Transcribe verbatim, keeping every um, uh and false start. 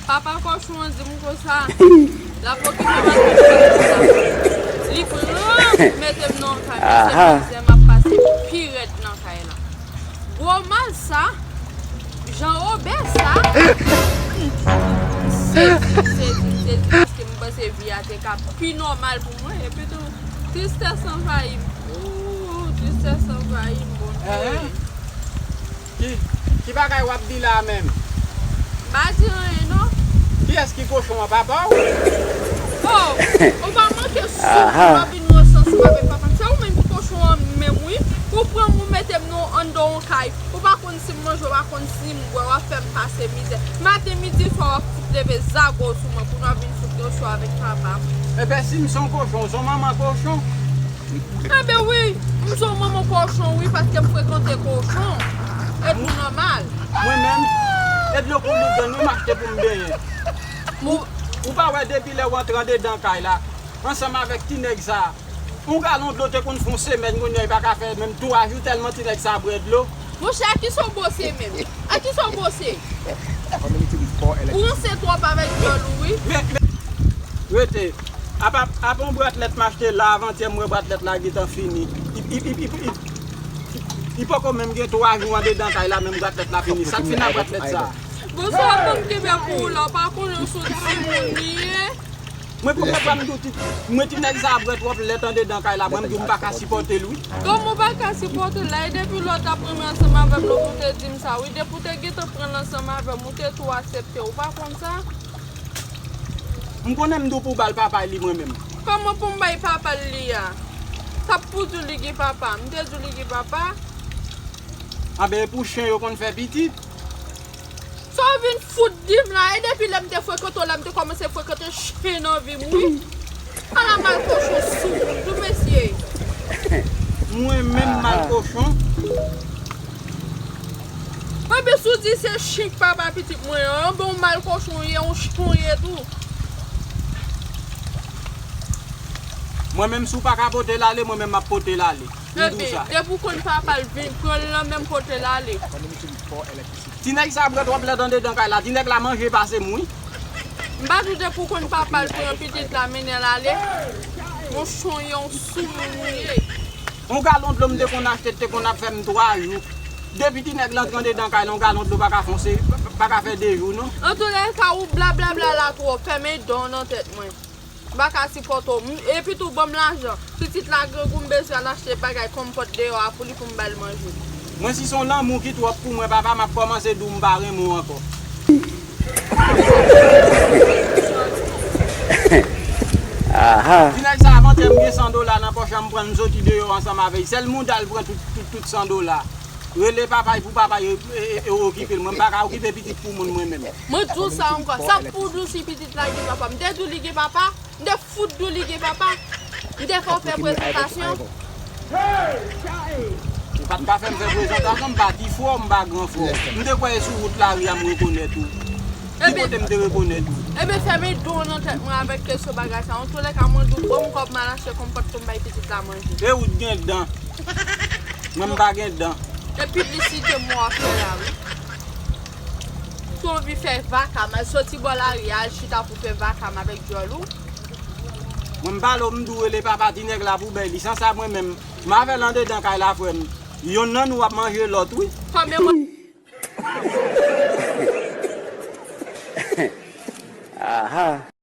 Papa kòchon an di m konsa, l ap okipe m ak kòchon sa. Li pran mete m nan yon kay, mesye, mizè m ap pase pi rèd nan kay la. Gwo mal sa, jan obè sa. M sezi, m sezi, m sezi, paske m panse vi a te ka pi nòmal pou mwen, epi tou, tristès anvayi m. Ooh, tristès anvayi m, Bondye. Ki, ki bagay w ap di la menm? M pa di anyen non. Kiyès ki kochon an, papa w? Oh, ou pa manke sou pou w ap vin ranse ansanm avèk papa m. Se ou menm ki kochon an menm wi. Ou pran m ou mete m nan anndan yon kay. Ou pa konn si m manje, ou pa konn si m bwè, w ap fè m pase mizè. Maten, midi, swa, w ap fout leve zago sou mwen pou nou ap vin fout yon cho avèk papa m. Enben, si m se yon kochon, w se yon manman kochon? Enben wi, m se yon manman kochon wi, paske m frekante kochon. E tou nòmal. Mwen menm, e dlo kou lit grann wi m achte pou m benyen. Ou, ou pa wè depi lè w antre andedan kay la, ansanm avèk ti nèg sa, yon galon dlo te konn fè yon semèn, kounye a li pa ka fè menm twa jou tèlman ti nèg sa bwè dlo. Monchè, a kisa w bwose menm? A kisa w bwose? Ou ranse twòp avèk dyòl ou wi. Men, men, rete. Apa, apa yon bwat lèt m achte la, avantyè m wè bwat lèt la gentan fini. Li, li, li, li, li, li poko menm gen twa jou andedan kay la, menm bwat lèt la fini. Sa k fin ak bwat lèt sa? Bon, sa w ap konn kenbe pou ou la, w pa konnen w se yon timoun li ye. Mwen pou fè pa m di w ti, mwen ti nèg sa ap bwè twòp lèt andedan kay la, mwen m di w m pa ka sipòte l wi. Kòman w pa ka sipòte l la? E depi lè w t ap renmen ansanm avè m, lòt ou te di m sa wi. Depi w te gentan pran l ansanm avè m, ou te tou aksepte, ou pa konn sa? M konnen m di w pou w ba l papa li mwen menm. Kòman pou m bay papa l li a? Sa pou di w li gen papa? M te di w li gen papa? Anben, e pou chen yo konn fè pitit. Sa w vin fout di m la, e depi lè m te frekante w la, m te kòmanse frekante chen nan vi m, wi. Ala mal kochon sou moun tou, mesye. Mwen menm mal kochon? Mwen byen si w di se chen k papa pitit mwen an, bon, w mal kochon w ye, yon chen w ye tou. Mwen menm si w pa ka pote l ale, mwen menm m ap pote l ale. M di w sa. Depi w konn papa l vin pran l nan men m pote l ale. Ti nèg sa bwè twòp lèt andedan kay la, ti nèg la manje pase m wi. M pa di w depi w konn papa l pran pitit la mennen l ale. Yon chonyon soumoun ou ye. Yon galon dlo m te konn achte te konn ap fè m twa jou. Depi ti nèg la antre andedan kay la, yon galon dlo pa ka fè yon se, pa ka fè de jou non. Antoulèka ou blablabla la twòp, fèmen dan w nan tèt mwen. M pa ka sipòte w. M, epi tou ban m lajan. Pitit la grangou, m bezwen al achte bagay kòm pòt deyò a pou li pou m ba l manje. Mwen si se yon lanmou ki twòp pou mwen papa, m ap kòmanse di w m pa renmen w ankò. Ti nèg sa avantyè m gen san dola nan pòch la, m pran l m soti deyò ansanm avè l. Sèl mouda l pran tout, tout, tout san dola. Rele papa l pou papa l e, e, e, e okipe l. Mwen m pa ka okipe pitit pou moun mwen menm. Mwen di w sa ankò. Sa pou di w si pitit la gen papa? M te di w li gen papa? M te fout di w li gen papa? M te fè w fè prezantasyon? Ou pa t ka fè m fè prezantasyon, m pa ti fò, m pa gran fò. M te kwè e sou wout lari a m rekonèt ou. Ki kote m te rekonèt ou? Ebyen, fèmen dan w nan tèt mwen avèk kesyon bagay sa. Antoulèka, mwen di w, ban m kòb m al achte kòm pòt pou m bay pitit la manje. E ou t gen dan. Mwen m pa gen dan. E piblisite mwen w ap fè la, wi. Si w anvi fè vaka m, al soti bò lari a, al chita pou fè vaka m avèk dyòl ou. Mwen m pale w, m di w rele papa ti nèg la pou bay li. San sa, mwen menm, m avè l andedan kay la, frè m. Yonn nan nou ap manje lòt, wi. Kòm e mwen. Aha.